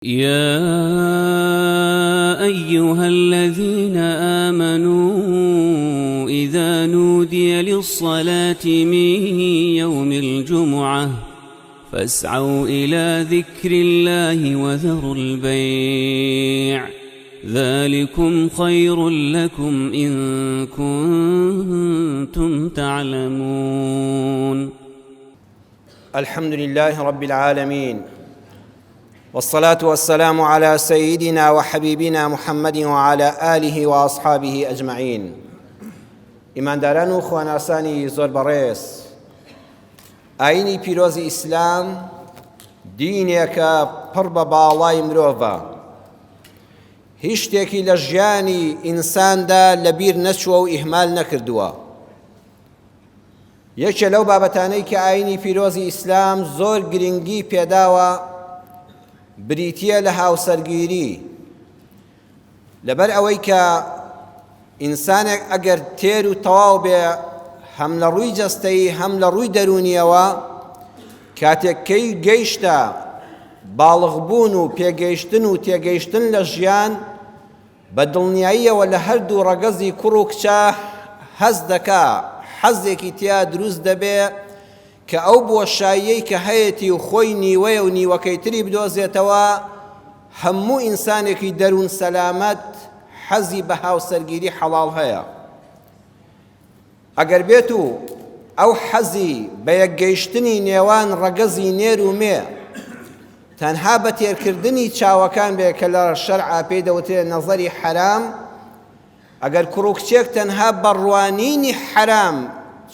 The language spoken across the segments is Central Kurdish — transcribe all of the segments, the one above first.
يا أيها الذين آمنوا إذا نودي للصلاة من يوم الجمعة فاسعوا إلى ذكر الله وذروا البيع ذلكم خير لكم إن كنتم تعلمون. الحمد لله رب العالمين والصلاة والسلام على سيدنا وحبيبنا محمد وعلى آله وأصحابه أجمعين. ئیمانداران و خواناسانی زۆر بەڕێز، ئاینی پیرۆزی ئیسلام دینێکە پڕ بە باڵای مرۆڤە، هیچ شتێکی لە ژیانی ئینساندا لەبیر نەچووە و ئیهمال نەکردووە. یەکێ لەو بابەتانەی کە ئاینی پیرۆزی ئیسلام زۆر گرنگی پێداوە بریتییە لە هاوسەرگیری، لەبەر ئەوەی کە ئینسانێک ئەگەر تێر و تەواو بێ هەم لە ڕووی جەستەیی هەم لە ڕووی دەروونیەوە، کاتێک کەی گەیشتە باڵغبوون و پێگەیشتن و تێگەیشتن لە ژیان، بە دڵنیاییەوە لە هەردوو ڕەگەزی کوڕ و کچا هەست دەکا، حەزێکی تیا دروست دەبێ کە ئەو بۆشاییەی کە هەیەتی و خۆی نیوەیە و نیوەکەی تری بدۆزێتەوە، هەموو ئینسانێکی دەروون سەلامەت حەزی بە هاوسەرگیری حەڵاڵ هەیە. ئەگەر بێت و ئەو حەزی بەیەکگەیشتنی نێوان ڕەگەزی نێر و مێ تەنها بە تێرکردنی چاوەکان بێ کە لە شەرعا پێی دەوترێ نەزەری حەرام، ئەگەر کوڕ و کچێک تەنها بە ڕوانینی حەرام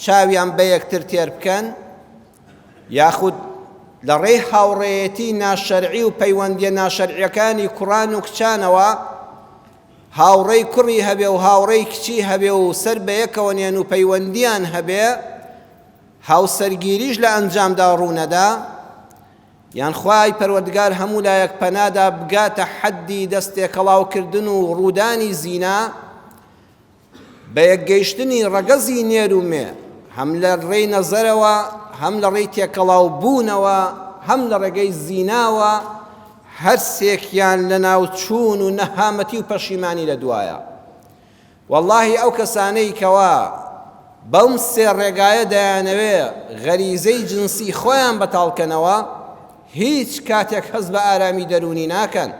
چاویان بە یەکتر تێر بکەن، یاخود لە ڕێی هاوڕێیەتی ناشەرعی و پەیوەندیە ناشەرعیەکانی کوڕان و کچانەوە هاوڕێی کوڕی هەبێ و هاوڕێی کچی هەبێ و سەر بەیەکەوە نێن و پەیوەندیان هەبێ، هاوسەرگیریش لە ئەنجامدا ڕوونەدا، یان خوای پەروەردگار هەموو لایەک پەنادا بگاتە حەدی دەست تێکەڵاوکردن و ڕوودانی زینا، بە یەکگەیشتنی ڕەگەزی نێر و مێ، هەم لە ڕێی نەزەرەوە، هەم لە ڕێی تێکەڵاو بوونەوە، هەم لە ڕێگەی زیناوە، هەر سێکیان لەناوچوون و نەهامەتی و پەشیمانی لە دوایە. وەڵاهی ئەو کەسانەی کەوا بەم سێ ڕێگایە دەیانەوێ غەریزەی جنسی خۆیان بەتاڵ کەنەوە، هیچ کاتێک هەست بە ئارامی دەروونی ناکەن.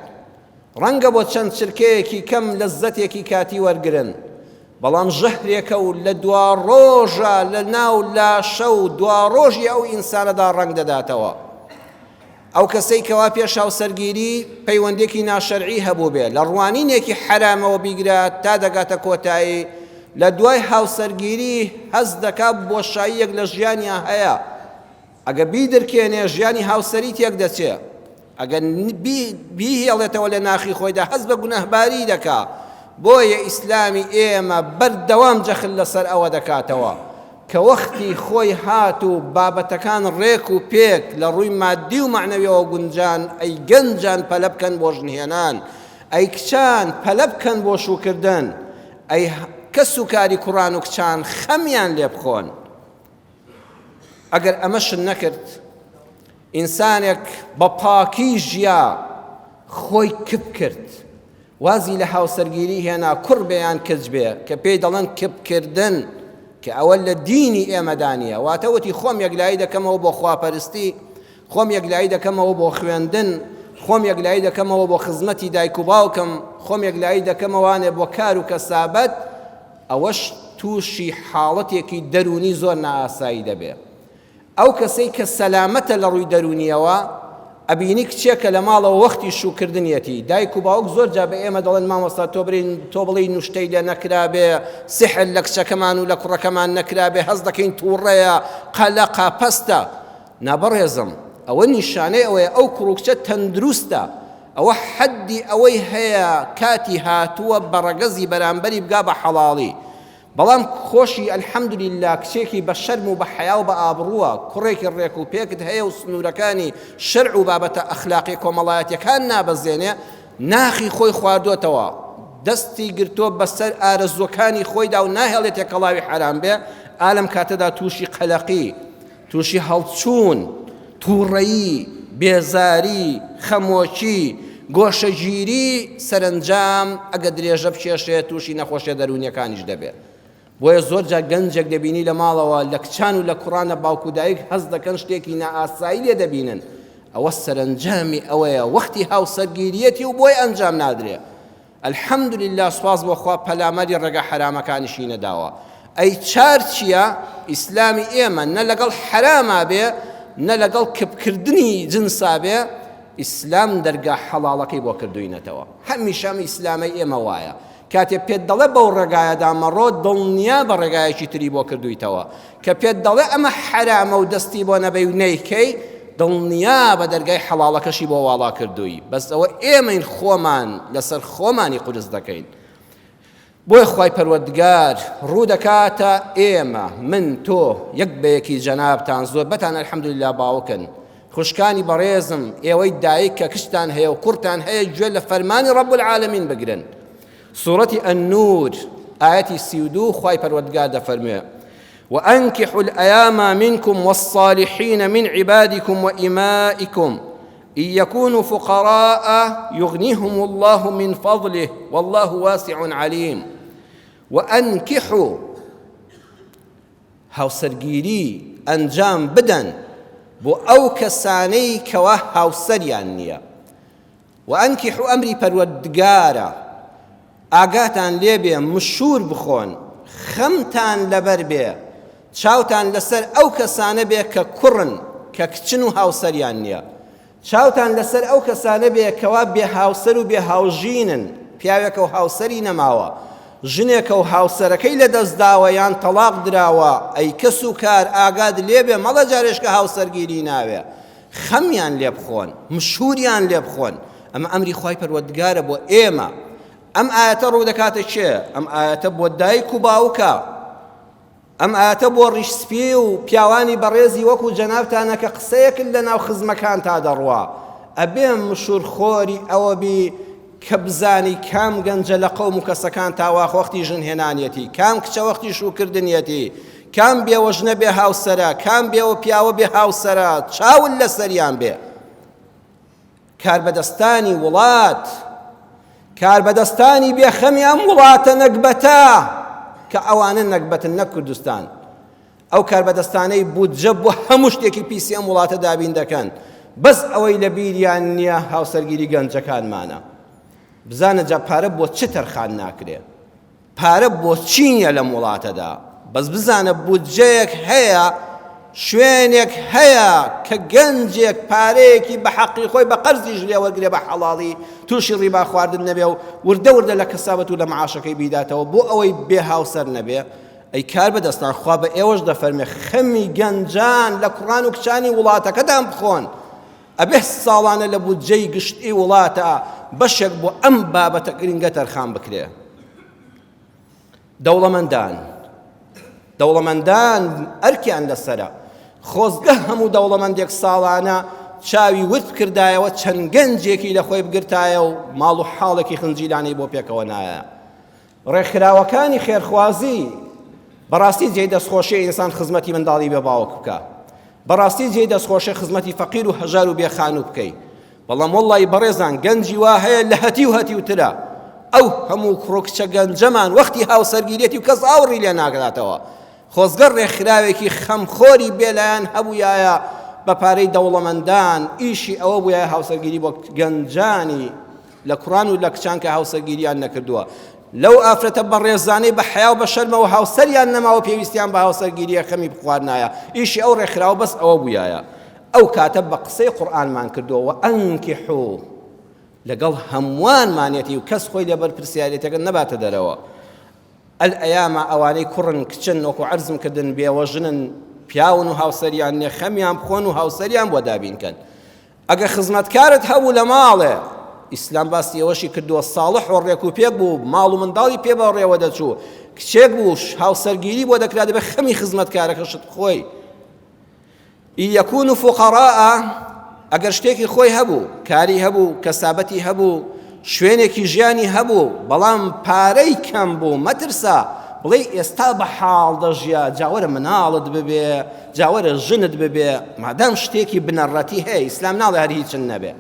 ڕەنگە بۆ چەند چرکەیەکی کەم لەززەتێکی کاتی وەرگرن، بەڵام ژەهرێکە و لە دواڕۆژا لە ناو لاشە و دواڕۆژی ئەو ئینسانەدا ڕەنگ دەداتەوە. ئەو کەسەی کەوا پێش هاوسەرگیری پەیوەندێکی ناشەرعی هەبووبێ، لە ڕوانینێکی حەرامەوە بیگرە تا دەگاتە کۆتایی، لە دوای هاوسەرگیری هەست دەکا بۆشاییەک لە ژیانیا هەیە، ئەگەر بیدرکێنێ ژیانی هاوسەری تێک دەچێ، ئەگەر بیهێڵێتەوە لە ناخی خۆیدا هەست بە گوناهباری دەکا. بۆیە ئیسلامی ئێمە بەردەوام جەخت لەسەر ئەوە دەکاتەوە کە وەختی خۆی هات و بابەتەکان ڕێک و پێک لە ڕووی مادی و مەعنەویەوە گونجان، ئەی گەنجان پەلە بکەن بۆ ژنهێنان، ئەی کچان پەلە بکەن بۆ شووکردن، ئەی کەس و کاری کوڕان و کچان خەمیان لێ بخۆن. ئەگەر ئەمەشت نەکرد، ئینسانێک بە پاکی ژیا، خۆی کپ کرد، وازی لە هاوسەرگیری هێنا، کوڕ بێ یان کچ بێ، کە پێی دەڵێن کپکردن، کە ئەوە لە دینی ئێمەدا نییە، واتە وتی خۆم یەکلایی دەکەمەوە بۆ خواپەرستی، خۆم یەکلایی دەکەمەوە بۆ خوێندن، خۆم یەکلایی دەکەمەوە بۆ خزمەتی دایک و باوکم، خۆم یەکلایی دەکەمەوانێ بۆ کار و کەسابەت، ئەوەش تووشی حاڵەتێکی دەروونی زۆر نائاسایی دەبێ. ئەو کەسەی کە سەلامەتە لە ڕووی دەروونییەوە، ئەبینی کچێکە لە ماڵەوە وەختی شووکردنیەتی، دایک و باوک زۆر جار بە ئێمە دەڵێن مامۆستا تۆ برین تۆ بڵێی نوشتەی لێ نەکرابێ، سیحر لە کچەکەمان و لە کوڕەکەمان نەکرابێ، هەست دەکەین تووڕەیە، قەلەقە، پەستە. نا بەڕێزم، ئەوە نیشانەی ئەوەیە ئەو کوڕ و کچە تەندروستە، ئەوە حەدی ئەوەی هەیە کاتی هاتووە بە ڕەگەزی بەرامبەری بگا بە حەڵاڵی. بەڵام خۆشی الحمدللە کچێکی بە شەرم و بە حەیا و بە ئابڕووە، کوڕێکی ڕێک و پێکت هەیە و سنوورەکانی شەرع و بابەتە ئەخلاقیە کۆمەڵایەتیەکان نابەزێنێ، ناخی خۆی خواردۆتەوە، دەستی گرتووە بەسەر ئارەزووەکانی خۆیدا و ناهێڵێ تێکەڵاوی حەرام بێ، ئا لەم کاتەدا تووشی قەلەقی، تووشی هەڵچوون، تووڕەیی، بێزاری، خەمۆکی، گۆشەگیری سەرەنجام ئەگە درێژە بکێشێ تووشی نەخۆشیە دەروونیەکانیش دەبێ. بۆیە زۆر جار گەنجێک دەبینی لە ماڵەوە لە کچان و لە کوڕانە باوک و دایک هەست دەکەن شتێکی نائاسایی لێ دەبینن ئەوە سەرەنجامی ئەوەیە وەختی هاوسەرگیریەتی و بۆی ئەنجام نادرێ الحمدللە سوپاس بۆ خوا پەلاماری ڕێگا حەرامەکانیشی نەداوە ئەی چار چییە ئیسلامی ئێمە نە لەگەڵ حەراما بێ نە لەگەڵ کپکردنی جنسا بێ ئیسلام دەرگا حەڵاڵەکەی بۆ کردوینەتەوە هەمیشە ئەم ئیسلامەی ئێمە وایە کاتێ پێت دەڵێ بەو ڕێگایەدا مەڕۆ دڵنیا بە ڕێگایەکی تری بۆ کردویتەوە کە پێت دەڵێ ئەمە حەرامە و دەستی بۆ نەبەی و نەیکەی دڵنیا بە دەرگای حەڵاڵەکەشی بۆ واڵا کردووی بەس ئەوە ئێمەین خۆمان لەسەر خۆمانی قورس دەکەین بۆیە خوای پەروەردگار ڕوو دەکاتە ئێمە من تۆ یەک بە یەکی جەنابتان زۆربەتان الحمدللە باوکن خوشکانی بەڕێزم ئێوەی دایک کە کچتان هەیە و کوڕتان هەیە گوێ لە فەرمانی ڕب العالمین بگرن سوڕەتی النور ئایەتی 32 خوای پەروەردگار دەفەرموێ وأنكحوا الأيام منكم والصالحين من عبادكم وإمائكم إن يكونوا فقراء يغنيهم الله من فضله والله واسع عليم وأنكحوا هاوسەرگیری ئەنجام بدەن بۆ ئەو کەسانەی کەوا هاوسەریان نییە وأنکحوا ئەمری پەروەردگارە ئاگاتان لێبێ مشوور بخۆن خەمتان لەبەر بێ چاوتان لەسەر ئەو کەسانە بێ کە کوڕن کە کچن و هاوسەریان نییە چاوتان لەسەر ئەو کەسانە بێ کەوا بێ هاوسەر و بێ هاوژینن، پیاوێکە و هاوسەری نەماوە، ژنێکە و هاوسەرەکەی لەدەست داوە یان تەڵاق دراوە، ئەی کەس و کار ئاگات لێ بێ مەڵێ جارێشکە هاوسەرگیری ناوێ، خەمیان لێ بخۆن، مشووریان لێ بخۆن، ئەمە ئەمری خوای پەروەردگارە بۆ ئێمە. ئەم ئایەتە ڕوو دەکاتە کێ؟ ئەم ئایەتە بۆ دایک و باوکە. ئەم ئایەتە بۆ ڕیش سپی و پیاوانی بەڕێزی وەکو جەنابتانە کە قسەیەکت لەناو خزمەکانتا دەڕوا ئەبێ مشورخۆری ئەوە بی کە بزانی کام گەنجە لە قەوم و کەسەکانتا وا وەختی ژن هێنانیەتی کام کچە وەختی شووکردنیەتی کام بێوەژنە بێ هاوسەرە کام بێوە پیاوە بێ هاوسەرە چاول لەسەریان بێ کاربەدەستانی وڵات، کاربەدەستانی بێخەمی ئەم وڵاتە نەگبەتە کە ئەوانە نەگبەتن نەک کوردستان ئەو کاربەدەستانەی بودجە بۆ هەموو شتێکی پیسی ئەم وڵاتە دابین دەکەن بەس ئەوەی لە بیریان نییە هاوسەرگیری گەنجەکانمانە بزانە جا پارە بۆ چ تەرخان ناکرێ پارە بۆ چی نیە لەم وڵاتەدا بەس بزانە بودجەیەک هەیە شوێنێک هەیە کە گەنجێک پارەیەکی بە حەقی خۆی بە قەرزیش لێ وەرگرێ بە حەڵاڵی تووشی ڕیبا خواردن نەبێ و وردە وردە لە کەسابەت و لە معاشەکەی بیداتەوە بۆ ئەوەی بێ هاوسەر نەبێ ئەی کار بەدەستان خوا بە ئێوەش دەفەرمێ خەمی گەنجان لە کوڕان و کچانی وڵاتەکەتان بخۆن ئەبێ ساڵانە لە بودجەی گشتی وڵاتە بەشێک بۆ ئەم بابەتە گرنگە تەرخان بکرێ. دەوڵەمەندان دەوڵەمەندان ئەرکیان لەسەرە خۆزگە هەموو دەوڵەمەندێک ساڵانە چاوی ورد کردایەوە چەند گەنجێکی لە خۆی بگرتایە و ماڵ و حاڵێکی خنجیلانەی بۆ پێکەوە نایە ڕێکخراوەکانی خێرخوازی بەڕاستی جێی دەستخۆشیە ئینسان خزمەتی منداڵی بێ باوک بکا بەڕاستی جێی دەستخۆشی خزمەتی فەقیر و هەژار و بێ خانوو بکەی بەڵام وەڵی بەڕێزان گەنجی وا هەیە لە هەتیو هەتیوترە ئەو هەموو کوڕ و کچە گەنجەمان وەختی هاوسەرگیرێتی و کەس ئاوڕی لێ ناگراتەوە خۆزگە ڕێکخراوێکی خەمخۆری بێلایەن هەبوویایە بە پارەی دەوڵەمەندان ئیشی ئەوە بوویایە هاوسەرگیری بۆ گەنجانی لە کوڕان و لە کچان کە هاوسەرگیریان نەکردووە لەو ئافرەتە بەڕێزانەی بە حەیا و بە شەرمەوە هاوسەریان نەماوە پێویستیان بە هاوسەرگیریە خەمی بخواردنایە ئیشی ئەو ڕێکخراوە بەس ئەوە بوویایە ئەو کاتە بە قسەی قورئانمان کردووە وەئەنکحو لەگەڵ هەمووانمانەتی و کەس خۆی لە بەرپرسیارێتەکە نەباتە دەرەوە الایامە ئەوانەی کوڕن کچن وەکو عەرزم کردن بێوەژنن پیاون و هاوسەریان نیە خەمیان بخۆن و هاوسەریان بۆ دابین کەن ئەگەر خزمەتکارت هەبوو لە ماڵێ ئیسلام باسی ئەوەشی کردووە ساڵح و ڕێک و پێک بوو ماڵ و منداڵی پێ بەڕێوە دەچوو کچێک بوو هاوسەرگیری بۆ دەکرا دەبێت خەمی خزمەتکارەکەشت خۆی إن يكونوا فقراء ئەگەر شتێکی خۆی هەبوو کاری هەبوو کەسابەتی هەبوو شوێنێکی ژیانی هەبوو بەڵام پارەی کەم بوو مەترسە بڵێ ئێستا بە حاڵ دەژیا جاوەرە مناڵت ببێ جاوەرە ژنت ببێ مادام شتێکی بنەڕەتی هەیە ئیسلام ناڵێ هەر هیچن نەبێ.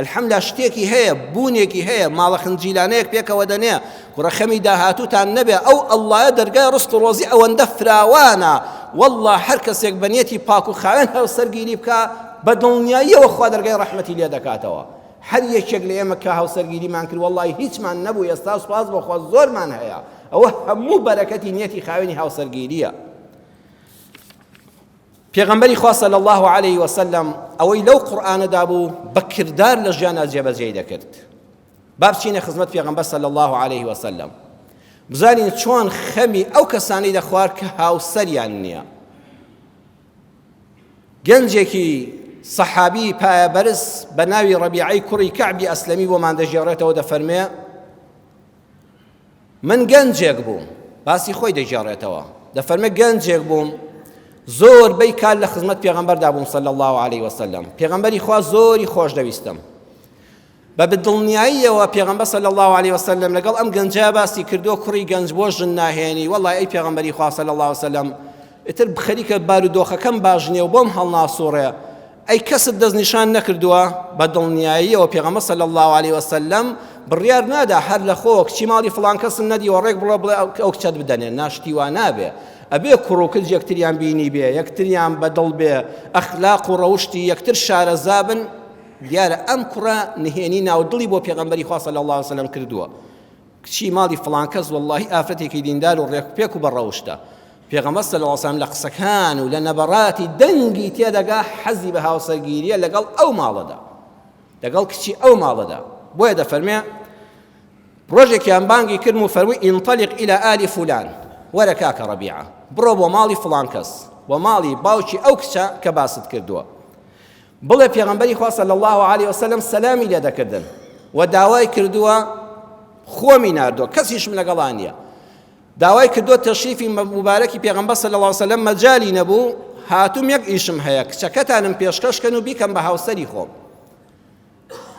الحمدللە شتێکی هەیە، بوونێکی هەیە، ماڵە خنجیلانەیەک پێکەوە دەنێ، کوڕە خەمی داهاتووتان نەبێ، ئەو ئەڵڵایە دەرگای ڕزق و ڕۆزی ئەوەندە فراوانە، وەڵڵا هەر کەسێک بە نیەتی پاک و خاوێن هاوسەرگیری بکا، بە دڵنیاییەوە خوا دەرگای ڕەحمەتی لێ دەکاتەوە. هەر یەکێک لە ئێمە کە هاوسەرگیریمان کرد وەڵڵاهی هیچمان نەبوو، ئێستا سوپاس بۆ خوا زۆرمان هەیە، ئەوە هەموو بەرەکەتی نیەتی خاوێنی هاوسەرگیرییە. پێغەمبەری خوا صلی اللە علیه وسلم ئەوەی لەو قورئانەدا بوو بە کردار لە ژیانا جێبەجێی دەکرد. با بچینە خزمەت پێغەمبەر صلی اللە علیه وسلم بزانین چۆن خەمی ئەو کەسانەی دەخوارد کە هاوسەریان نییە. گەنجێکی سەحابی پایەبەرز بە ناوی ڕەبیعەی کوڕی کەعبی ئەسلەمی بۆمان دەگێڕێتەوە دەفەرمێ من گەنجێک بووم، باسی خۆی دەگێڕێتەوە، دەفەرمێ گەنجێک بووم زۆر بەی کار لە خزمەت پێغەمبەردا بووم صلی الله علیه وسلم، پێغەمبەری خوا زۆری خۆش دەویستم. بە بدڵنیاییەوە پێغەمبەر صلی الله علیه وسلم لەگەڵ ئەم گەنجە باسی کردووە کوڕی گەنج بۆ ژن ناهێنی وەڵای ئەی پێغەمبەری خوا صلی الله علیه وسلم ئیتر خەریکە بارودۆخەکەم باش نییە و بۆم هەڵناسوڕێ ئەی کەست دەستنیشان نەکردووە؟ بە دڵنیاییەوە پێغەمبەر صلی اللە علیە وسلم بڕیار نادا هەر لە خۆوە کچی ماڵی فڵان کەسم نەدیوە ڕێک بڵێ بڵێ ئەو کچەت بدەنێ نا شتی وا نابێ ئەبێ کوڕ و کچ یەکتریان بینی بێ یەکتریان بەدڵ بێ ئەخلاق و ڕەوشتی یەکتر شارەزا بن دیارە ئەم کوڕە نهێنی ناودڵی بۆ پێغەمبەری خوا صلی اللە علیه وسلم کردووە کچی ماڵی فڵان کەس وەڵڵاهی ئافرەتێکی دیندار و ڕێکوپێک و بەڕەوشتە. پێغەمبەر صلی اللە علیە وسلم لە قسەکان و لە نەبەڕاتی دەنگی تێدەگا حەزی بە هاوسەرگیریە لەگەڵ ئەو ماڵەدا، لەگەڵ کچی ئەو ماڵەدا. بۆیە دەفەرمێ ڕۆژێکیان بانگی کردم و فەرمووی انطلق الى آل فلان، وەرە کاکە ڕەبیعە بڕۆ بۆ ماڵی فڵان کەس، بۆ ماڵی باوکی ئەو کچە کە باست کردووە. بڵێ پێغەمبەری خوا صلی اللە علیە وسلم سەلامی لێ دەکردن و داوای کردووە خۆمی ناردووە کەسیشم لەگەڵا نییە داوای کردووە تەشریفی مبارەکی پێغەمبەر صلی اللە علیه وسلم مەجالی نەبوو هاتوم یەک ئیشم هەیە کچەکەتانم پێشکەش کەن و بیکەم بە هاوسەری خۆم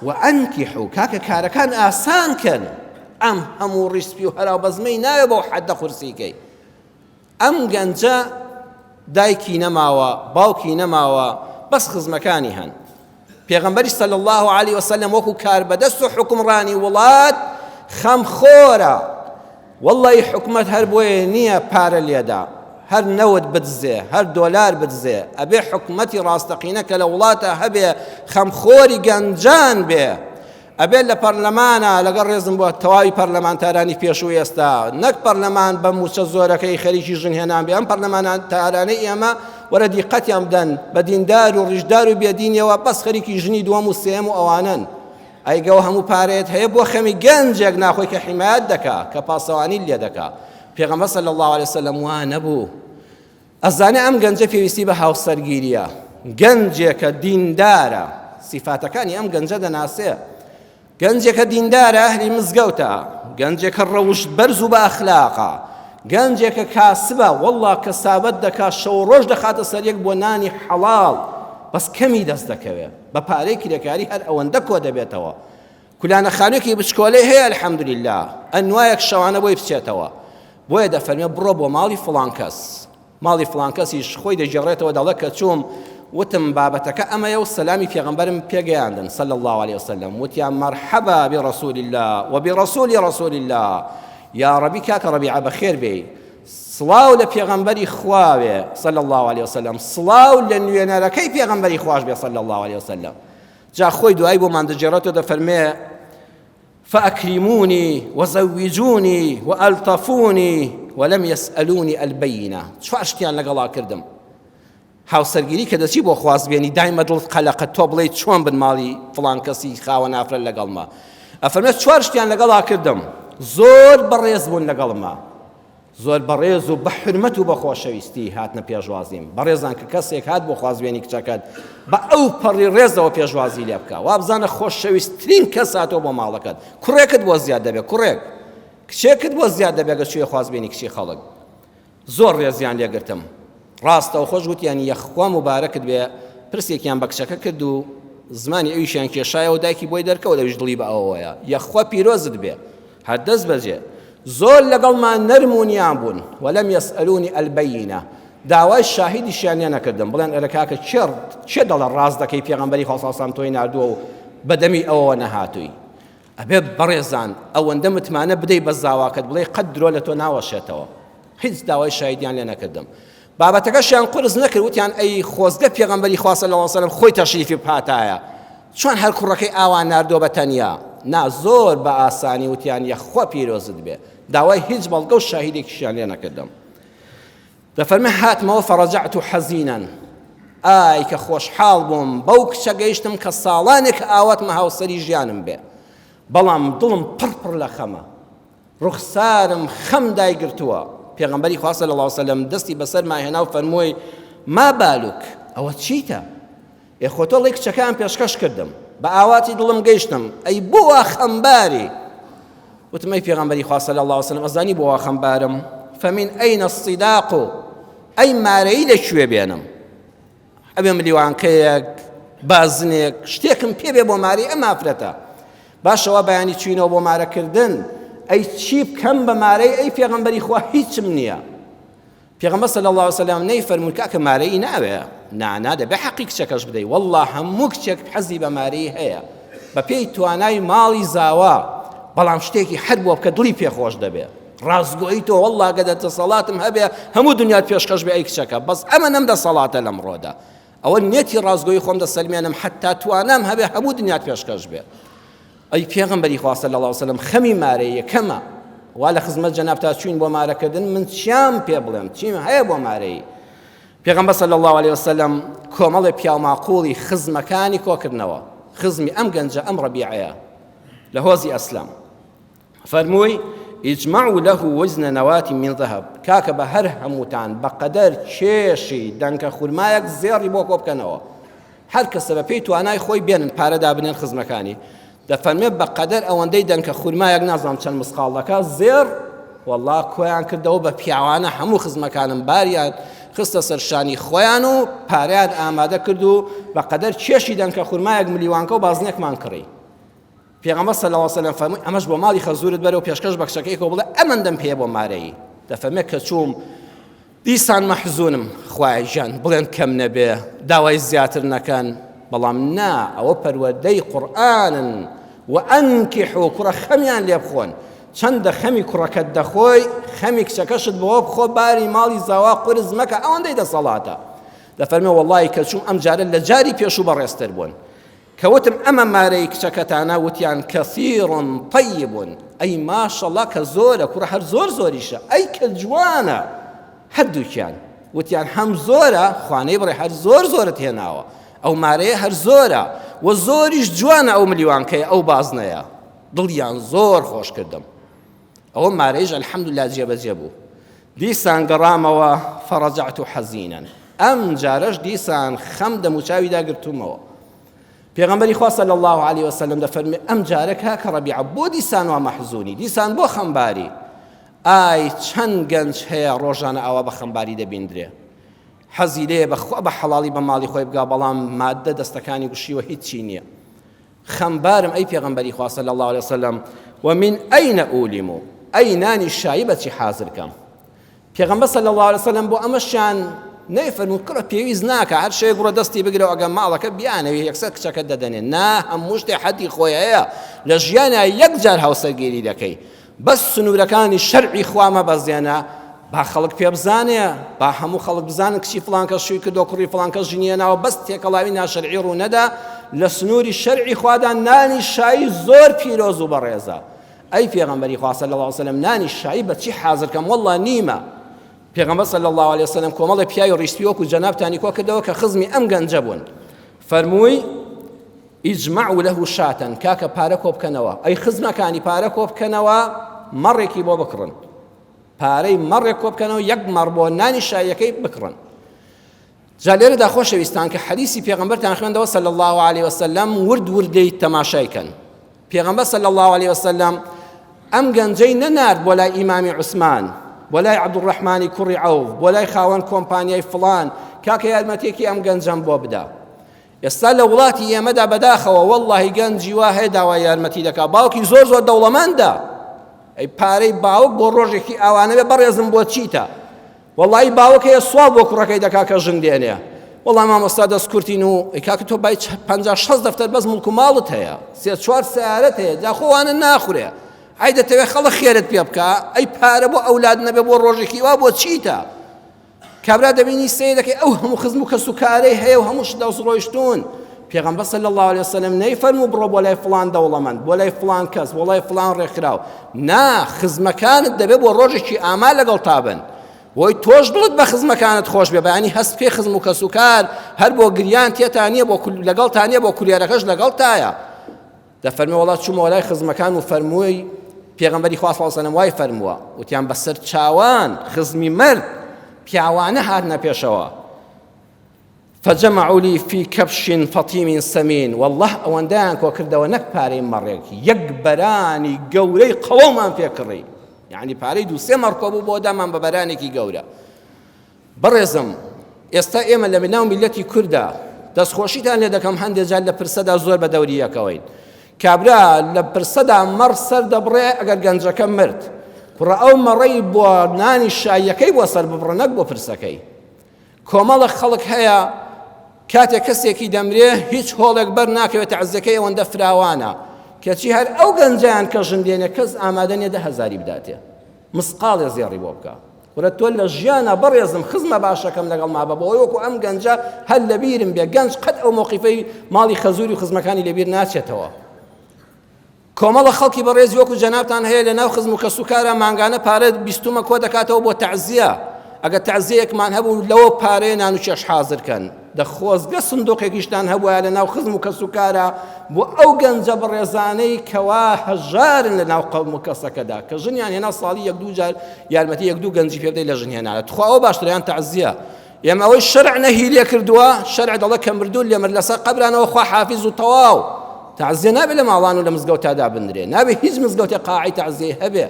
و ئەنکیحو کاکە کارەکان ئاسان کەن ئەم هەموو ڕیسپی و هەراو بەزمەی ناوێ بەو حەدە قورسیکەی ئەم گەنجە دایکی نەماوە باوکی نەماوە بەس خزمەکانی هەن پێغەمبەری صلی الله علیه وسلم وەکو کاربەدەست و حکومڕانی وڵات خەمخۆرە واللهی حکومەت هەر بۆیە نییە پارە لێدا هەر نەوت بدزێ هەر دۆلار بدزێ ئەبێ حکومەتی ڕاستەقینە کە لە وڵاتە هەبێ خەمخۆری گەنجان بێ ئەبێت لە پەرلەمانا لەگەڵ ڕێزم بۆ تەواوی پەرلەمانتارانی پێشوو ئێستا نەک پەرلەمان بە موچە زۆرەکەی خەریکی ژن هێنان بێ ئەم پەرلەمانتارانەی ئێمە وەرە دیقەتیان بدەن بە دیندار و ڕیشدار و بێدینیەوە بەس خەریکی ژنی دووەم و سێم و ئەوانەن ئەیگەوە هەموو پارەیەت هەیە بۆ خەمی گەنجێک ناخۆی کە حیمایەت دەکا کە پاسەوانی لێ دەکا پێغەمبەر صلی الله علیه وسلم وا نەبوو ئەزانێ ئەم گەنجە پێویستی بە هاوسەرگیریە، گەنجێکە دیندارە، سیفاتەکانی ئەم گەنجە دەناسێ، گەنجێکە دیندارە ئەهلی مزگەوتە، گەنجێکە ڕەوشت بەرز و بە ئەخلاقە، گەنجێکە کاسبە، وەڵڵا کەسابەت دەکا شەو ڕۆژ دەخاتە سەر یەک بۆ نانی حەڵاڵ، بەس کەمی دەست دەکەوێ، بە پارەی کرێکاری هەر ئەوەندە کۆ دەبێتەوە. کولانە خانوێکی بچکۆلەی هەیە الحمدللە ئەنوایەک شەوانە بۆی بچێتەوە بۆیە دەفەرمێ بڕۆ بۆ ماڵی فڵان کەس ماڵی فڵان کەسیش خۆی دەگێڕێتەوە دەڵێ کە چووم وتم بابەتەکە ئەمەیە و سەلامی پێغەمبەرم پێگەیاندن صلی الله علیه وسلم وتیان مرحبا برسول الله وبرسول رسول الله یا ربی کاکە ڕەبیعە بەخێر بێی سڵاو لە پێغەمبەری خواوێ صلی الله علیه وسلم سڵاو لە نوێنەرەکەی پێغەمبەری خواش بێ صلی الله علیه وسلم جا خۆی دوایی بۆمان دەگێڕێتەوە دەفەرمێ فأكرموني وزوجوني وألطفوني ولم يسألوني البينة چوار شتیان لەگەڵا کردم هاوسەرگیری کە دەچی بۆ خوازبێنی دایمە دڵت قەلەقە تۆ بڵێ چۆن بن ماڵی فڵان کەسی خاوەن ئافرەت لەگەڵمە ئەفەرمێ چوار شتیان لەگەڵا کردم زۆر بەڕێز بوون لەگەڵمە زۆر بەڕێز و بە حورمەت و بە خۆشەویستی هاتنە پێشوازیم. بەڕێزان کە کەسێک هات بۆ خوازبێنی کچەکەت بە ئەو پەڕی ڕێزەوە پێشوازی لێ بکە. وابزانە خۆشەویستترین کەس هاتووە بۆ ماڵەکەت. کوڕێکت بۆ زیاد دەبێت، کوڕێک. کچێکت بۆ زیاد دەبێت گەر چوویە خوازبێنی کچی خەڵک. زۆر ڕێزیان لێ گرتم. ڕاستەوخۆش وتیان یەخوا موبارەکت بێ، پرسێکیان بە کچەکە کرد و زمانی ئەویشیان کێشایەوە دایکی بۆی دەرکەوت ئەویش دڵی بە ئەوەوەیە. یەخوا پیرۆزت بێ. هەر دەست بەجێ زۆر لەگەڵمان نەرم و نیان بوون ولم یسئلونی البینە داوای شاهیدیشیان لێ نەکردم بڵێن ئەرە کاکە کێ کێ دەڵێ ڕاست دەکەی پێغەمبەری خوا صلی الله علیه و سلم تۆی ناردووە و بەدەمی ئەوەوە نەهاتووی. ئەبێ بەڕێزان ئەوەندە متمانە بدەی بە زاواکەت بڵێ قەت درۆ لە تۆ ناوەشێتەوە. هیچ داوای شایدیان لێ نەکردم. بابەتەکەشیان قورس نەکرد وتیان ئەی خۆزگە پێغەمبەری خوا صلی اللە علیه وسلم خۆی تەشریفی بهاتایە چۆن هەر کوڕەکەی ئاوا ناردووە بە تەنیا نا زۆر بە ئاسانی وتیان یەخوا پیرۆزت بێ داوای هیچ بەڵگە و شاهیدێکیشیان لێ نەکردم. دەفەرمێ هاتمەوە فەڕەجەعت حەزینا ئای کە خۆشحاڵ بووم بەو کچە گەیشتم کە ساڵانێک ئاواتمە هاوسەری ژیانم بێ بەڵام دڵم پڕ پڕ لە خەمە ڕوخسارم خەم دایگرتووە پێغەمبەری خوا صلی الله علیه وسلم دەستی بەسەرما هێنا و فەرمووی ما بالک ئەوە چیتە ئێ خۆ تۆ ڵێی کچەکەیان پێشکەش کردم بە ئاواتی دڵم گەیشتم ئەی بۆ وا خەمباری وتم ئەی پێغەمبەری خوا صلی الله علیه وسلم ئەزانی بۆ وا خەمبارم فمن ئەین الصداق ئەی مارەی لە کوێ بێنم ئەبێ ملیوانکەیەک بازنێک شتێکم پێ بێ بۆ ماری ئەم ئافرەتە باشەوە بەیانی چوینەوە بۆ مارەکردن ئەی چی بکەم بە مارەی ئەی پێغەمبەری خوا هیچم نییە پێغەمبەر صلی اللە علیە وسلم نەیفەرموو کاکە مارەیی ناوێ نا نا دەبێ حەقی کچەکەش بدەی واللە هەموو کچێک حەزی بە مارەیی هەیە بەپێی توانای ماڵی زاوا بەڵام شتێکی هەر بۆ بکە دڵی پێخۆش دەبێ ڕاستگۆیی تۆ واللە گە دەسەڵاتم هەبێ هەموو دنیات پێشکەش بێ ئەی کچەکە بەس ئەمە نەم دەسەڵاتە لەمڕۆدا ئەوە نێتی ڕاستگۆیی خۆم دەسەلمێنم حتا توانام هەبێ هەموو دنیات پێشکەش بێ ئەی پێغەمبەری خوا صلی اللە علیە وسلم خەمی مارەی یەکەمە وا لە خزمەت جەنابتا چوین بۆ مارەکردن من چیام پێ بڵێم چیم هەیە بۆ مارەی پێغەمبەر صلی الله علیه وسلم کۆمەڵێ پیاو ماقوڵی خزمەکانی کۆکردنەوە خزمی ئەم گەنجە ئەم ڕەبیعەیە لە هۆزی ئەسلام فەرمووی اجمعوا له وزن نواة من ذهب کاکە بە هەر هەمووتان بەقەدەر کێشی دەنکە خورمایەک زێڕی بۆ کۆ بکەنەوە هەر کەسە بە پێی توانای خۆی بێنن پارە دابنێن خزمەکانی دەفەرمێ بە قەدەر ئەوەندەی دەنکە خورمایەک نازانم چەند مسقاڵ دەکا زێڕ والله کۆیان کردەوە بە پیاوانە هەموو خزمەکانم باریان خستە سەر شانی خۆیان و پارەیان ئامادە کرد و بە قەدەر کێشی دەنکە خورمایەک ملیوانکە و بازنێکمان کڕی پێغەمبەر صلی اللە علیه وسلم فەرمووی ئەمەش بۆ ماڵی خەزورت بەرە و پێشکەش بە کچەکەی کە بڵێ ئەمەندەم پێیە بۆ مارەیی دەفەرمێ کە چووم دیسان مەحزونم خوایە گیان بڵێن کەم نەبێ داوای زیاتر نەکەن بەڵام نا ئەوە پەروەردەی قورئانن وأنكحوا کوڕە خەمیان لێ بخۆن چەندە خەمی کوڕەکەت دەخۆی خەمی کچەکەشت بۆ بخۆ باری ماڵی زاوا قورس مەکە ئەوەندەی دەسەڵاتە دەفەرمێ وەڵی کە چووم ئەم جارە لە جاری پێشوو بەڕێزتر بوون کە وتم ئەمە مارەی کچەکەتانە وتیان کثیر طیب ئەی ماشەڵا کە زۆرە کوڕە هەر زۆر زۆریشە ئەی کە جوانە هەردووکیان وتیان هەم زۆرە خوانەی بڕێ هەر زۆر زۆرت هێناوە ئەو مارەیە هەر زۆرە و زۆریش جوانە ئەو ملیوانکەیە ئەو بازنەیە دڵیان زۆر خۆش کردم ئەوە مارەیش الحمدلله جێبەجێ بوو دیسان گەڕامەوە فەڕەجعت حەزینا ئەم جارەش دیسان خەم دەموچاوی داگرتوومەوە پێغەمبەری خوا صلی الله علیه وسلم دەفەرمێ ئەم جارە کاکە ڕەبیعە بۆ دیسان وا مەحزونی دیسان بۆ خەمباری ئای چەند گەنج هەیە ڕۆژانە ئاوا بە خەمباری دەبیندرێ حەزی لێ بەخوا بە حەڵاڵی بە ماڵی خۆی بگا بەڵام مادە دەستەکانی گوشیوە هیچی نییە خەمبارم ئەی پێغەمبەری خوا صلی الله علیه وسلم ومن أين أولم ئەی نانی شایی بەچی حازر کەم پێغەمبەر صلی الله علیه وسلم بۆ ئەمەشیان نەیفەرموو کوڕە پێویست ناکە هەر شەیەک بڕۆ دەستی بگرەوە ئەگەر ماڵەکە بیانەوێ یەکسەر کچەکە دەدەنێ نا هەموو شتێ حەدی خۆی هەیە لە ژیانە یەک جار هاوسەرگیری دەکەی بەس سنوورەکانی شەرعی خوا مەبەزێنە با خەڵک پێ بزانێ با هەموو خەڵک بزانن کچی فڵان کەس شووی کردو کوڕی فڵان کەس ژنی هێناوە بەس تێکەڵاوی ناشەرعی ڕوو نەدا لە سنووری شەرعی خوادا نانی شایی زۆر پیرۆز و بەڕێزە ئەی پێغەمبەری خوا صلی الله علیه وسلم نانی شایی بە چی حاضر کەم والله نیمە پێغەمبەر صلی الله علیه وسلم کۆمەڵێ پیاوی ڕیشپی وەکو جەنابتانی کۆ کردەوە کە خزمی ئەم گەنجە بوون فەرمووی اجمعوا له شاة کاکە پارە کۆ بکەنەوە ئەی خزمەکانی پارە کۆ بکەنەوە مەڕێکی بۆ بکڕن پارەی مەڕێک کۆ بکەنەوە یەک مەڕ بۆ نانی شایەکەی بکڕن جا لێرەدا خۆشەویستان کە حەدیسی پێغەمبەرتان خوێندەوە صلی الله علیه وسلم ورد وردەی تەماشای کەن پێغەمبەر صلی الله علیه وسلم ئەم گەنجەی نەنارد بۆ لای ئیمامی عوسمان بۆ لای عەبدوڕەحمانی کوڕی عەوف بۆ لای خاوەن کۆمپانیای فڵان کاکە یارمەتیەکی ئەم گەنجەم بۆ بدە ئێستا لە وڵاتی ئێمەدا بەداخەوە وەڵڵاهی گەنجی وا هەیە داوای یارمەتی دەکا باوکی زۆر زۆر دەوڵەمەندە ئەی پارەی باوک بۆ ڕۆژێکی ئاوانەوێ بەڕێزم بۆ چیتە وەڵی باوک هەیە سواڵ بۆ کوڕەکەی دەکا کە ژن دێنێ. وەڵا مامۆستا دەست کورتین و ئەی کاکە تۆ بای 50 60 دەفتەر بەس مڵک و ماڵت هەیە سێ چوار سیارەت هەیە جا خۆ وانە ناخورێ ئەی دەتەوێ خەڵک خێرت پێ بکا ئەی پارە بۆ ئەولاد نەبێ بۆ ڕۆژێکی وا بۆ چیتە کابرا دەبینی سەیر دەکەی ئەو هەموو خزم و کەس و کارەی هەیە و هەموو شت دەست ڕۆیشتوون پێغەمبەر صلی الله علیه وسلم نەیفەرموو بڕۆ بۆ لای فڵان دەوڵەمەند بۆ لای فڵان کەس بۆ لای فڵان ڕێکخراو نا خزمەکانت دەبێ بۆ ڕۆژێکی ئاما لەگەڵ تا بن بۆی تۆش دڵت بە خزمەکانت خۆش بێ بەیانی هەست بکەی خزم و کەسوکار هەر بۆ گریان تێتا نییە بۆ لەگەڵتا نییە بۆ کولێرەکەش لەگەڵتایە دەفەرمێ وەڵا چوومەوە لای خزمەکان و فەرمووی پێغەمبەری خوا صلی الله وای فەرمووە وتیان بەسەر چاوان خزمی مرد پیاوانە هاتنە پێشەوە فجمعوا لي في كبش فطيم سمين والله ئەوەندەیان کۆ کردەوە نەک پارەی مەڕێک یەک بەرانی گەورەی قەڵەومان پێکڕی یعنی پارەی دوو سێ مەڕ کۆ بوو بۆ دامان بە بەرانێکی گەورە بەڕێزم ئێستا ئێمە لە ناو میلەتی کووردا دەستخۆشیتان لێ دەکەم هەندێک جار لە پرسەدا زۆر بە دەوری یەکەوەین کابرا لە پرسەدا مەڕ سەر دەبڕێ ئەگەر گەنجەکە مرد کوڕە ئەو مەڕەی بۆ نانی شاییەکەی بۆ سەر ببڕە نەک بۆ پرسەکەی کۆمەڵێک خەڵک هەیە کاتێک کەسێکی دەمرێ هیچ هۆڵێک بەر ناکەوێت تەعزیەکەی ئەوەندە فراوانە کەچی هەر ئەو گەنجیان کە ژن دێنێ کەس ئامادە نیە دە هەزاری بداتێ مسقاڵێ زێڕی بۆ بکە ورە تۆ لە ژیانە بەڕێزم خزمە باشەکەم لەگەڵ ما بە بۆی وەکو ئەم گەنجە هەر لەبیرم بێ گەنج قەت ئەو مۆقیفەی ماڵی خەزوری و خزمەکانی لەبیر ناچێتەوە کۆمەڵە خەڵکی بەڕێزی وەکو جەنابتان هەیە لە ناو خزم و کەسوکارا مانگانە پارە بیستومە کۆ دەکاتەوە بۆ تەعزیە ئەگەر تەعزیەیەکمان هەبوو لەوە پارەیە نان و چێش حازر کەن دە خۆزگە سندوقێکیشتان هەبووە لە ناو خزم و کەسوکارا بۆ ئەو گەنجە بەڕێزانەی کەوا هەژارن لە ناو قەوم و کەسەکەدا کە ژنیان هێنا ساڵی یەک دوو جار یارمەتی یەک دوو گەنجی پێ بدەیت لە ژن هێنانە تخوا ئەوە باشترە یان تەعزیە ئێمە ئەوەی شەرع نەهی لێ کردووە شەرع دەڵێ کە مردوون لێ مرد لەسەر قەبرانەوە خوا حافیز و تەواو تەعزیە نابێ لە ماڵان و لە مزگەوتا دابنرێ نابێ هیچ مزگەوتێ قاعەی تەعزیەی هەبێ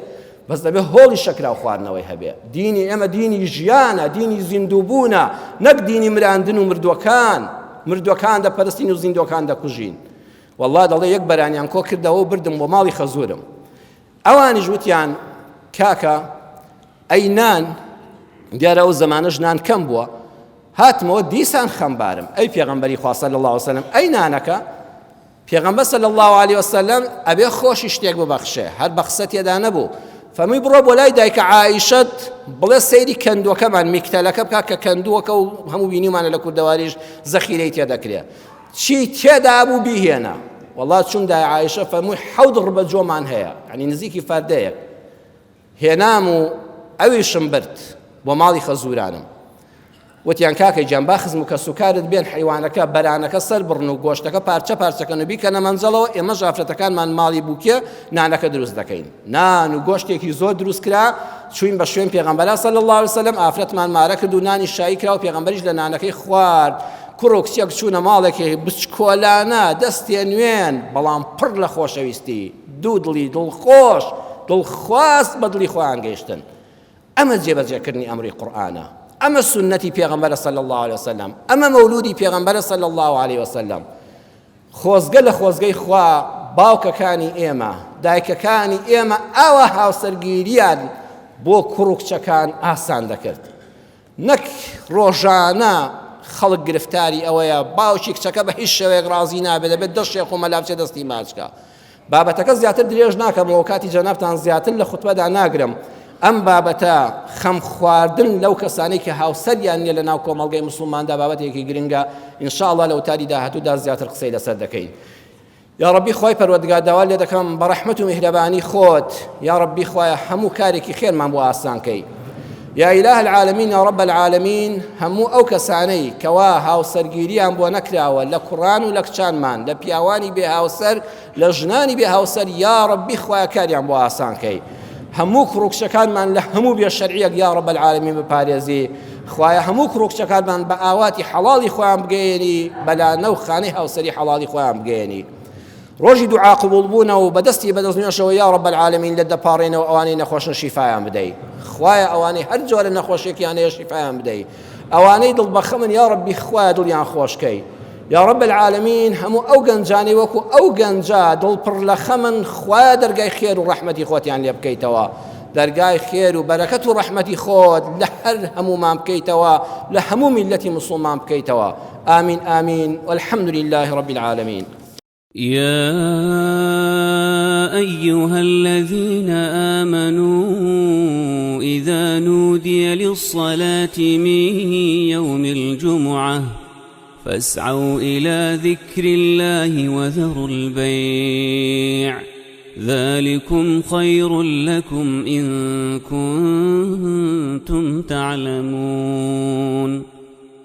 بەس دەبێ هۆڵی شەکراو خواردنەوەی هەبێ دینی ئێمە دینی ژیانە دینی زیندووبوونە نەک دینی مراندن و مردووەکان مردووەکان دەپەرستین و زیندووەکان دەکوژین والله دەڵێ یەک بەرانیان کۆ کردەوە و بردم بۆ ماڵی خەزورم ئەوانیش وتیان کاکە ئەی نان؟ دیارە ئەو زەمانەش نان کەم بووە. هاتمەوە دیسان خەمبارم. ئەی پێغەمبەری خوا صلی الله علیه وسلم ئەی نانەکە؟ پێغەمبەر صلی الله علیه وسلم ئەبێ خۆشی شتێک ببەخشێ هەر بە قسە تێدا نەبوو. فەرمووی بڕۆ بۆ لای دایکە عائیشەت بڵێ سەیری کەندووەکەمان میکتەلەکە بکە کە کەندووەکە و هەموو بینیومانە لە کوردەواریش زەخیرەی تێدەکرێ چی تێدا بوو بیهێنە وەڵا چوم دای عائیشە فەرمووی حەوت ڕبە جۆمان هەیە یعنی نزیکی فەردەیەک هێنام و ئەویشم برد بۆ ماڵی خەزوورانم. وتیان کاکە گیان با خزم و کەسوکارت بێن حەیوانەکە بەرانەکە سەر بڕن و گۆشتەکە پارچە پارچەکەن و بیکەنە مەنجەڵەوە ئێمەش ئافرەتەکانمان ماڵی بووکێ نانەکە دروست دەکەین نان و گۆشتێکی زۆر دروست کرا چوین بە شوێن پێغەمبەرا صلی الله علیه وسلم ئافرەتمان مارە کرد و نانی شایی کرا و پێغەمبەریش لە نانەکەی خوارد کوڕ و کچێک چوونە ماڵێکی بچکۆلانە دەستێ نوێن بەڵام پڕ لە خۆشەویستی دوو دڵی دڵخۆش دڵخواز بە دڵی خۆیان گەیشتن ئەمە جێبەجێکردنی ئەمری قورئانە ئەمە سوننەتی پێغەمبەرە صلی الله علیه وسلم ئەمە مەولودی پێغەمبەرە صلی الله علیه وسلم خۆزگە لە خۆزگەی خوا باوکەکانی ئێمە دایکەکانی ئێمە ئاوا هاوسەرگیریان بۆ کوڕ و کچەکان ئاسان دەکرد نەک ڕۆژانە خەڵک گرفتاری ئەوەیە باوکی کچەکە بە هیچ شێوەیەک ڕازی نابێت دەبێت دە شێخ و مەلا بچێت دەستی ماچکە بابەتەکە زیاتر درێژ ناکەمەوە کاتی جەنابتان زیاتر لە خوتبەدا ناگرم ئەم بابەتە خەم خواردن لەو کەسانەی کە هاوسەریان نییە لە ناو کۆمەڵگەی مسلماندا بابەتێکی گرنگە ئینشاءاللە لە وتاری داهاتوودا زیاتر قسەی لەسەر دەکەین یاڕەبی خوای پەروەردگار داوات لێ دەکەم بە ڕەحمەت و میهرەبانی خۆت یاڕەبی خوایە هەموو کارێکی خێرمان بۆ ئاسان کەی یا ئیلاه العالمین یا رب العالمین هەموو ئەو کەسانەی کەوا هاوسەرگیریان بۆ نەکراوە لە کوڕان و لە کچانمان لە پیاوانی بێ هاوسەر لە ژنانی بێ هاوسەر یا ربی خوایە کاریان بۆ ئاسان کەی هەموو کوڕ و کچەکانمان لە هەموو بێ شەرعیەک یا رب العالمین بپارێزی خوایە هەموو کوڕ و کچەکانمان بە ئاواتی حەڵاڵی خۆیان بگەیەنی بەلانە و خانەی هاوسەری حەڵاڵی خۆیان بگەیەنی ڕۆژی دوعا قبوڵ بوونە و بەدەستی بەدەست نوێژەوە یا رب العالمین لە دەپاڕێنەوە ئەوانەی نەخۆشن شیفایان بدەی خوایە ئەوانەی هەر جۆرە نەخۆشیێکیان هەیە شیفایان بدەی ئەوانەی دڵ بەخەمن یا ربی خوایە دڵیان خۆشکەی یا رب العالمین هەموو ئەو گەنجانەی وەکو ئەو گەنجە دڵ پڕ لە خەمن خوایە دەرگای خێر و ڕەحمەتی خۆتیان لێ بکەیتەوە. دەرگای خێر و بەرەکەت و ڕەحمەتی خۆت لە هەر هەمومان بکەیتەوە لە هەموو میلەتی مسلمان بکەیتەوە آمین آمین والحمد لله رب العالمین. يا أيها الذين آمنوا إذا نودي للصلاة من يوم الجمعة فاسعوا إلى ذكر الله وذروا البيع ذلكم خير لكم إن كنتم تعلمون.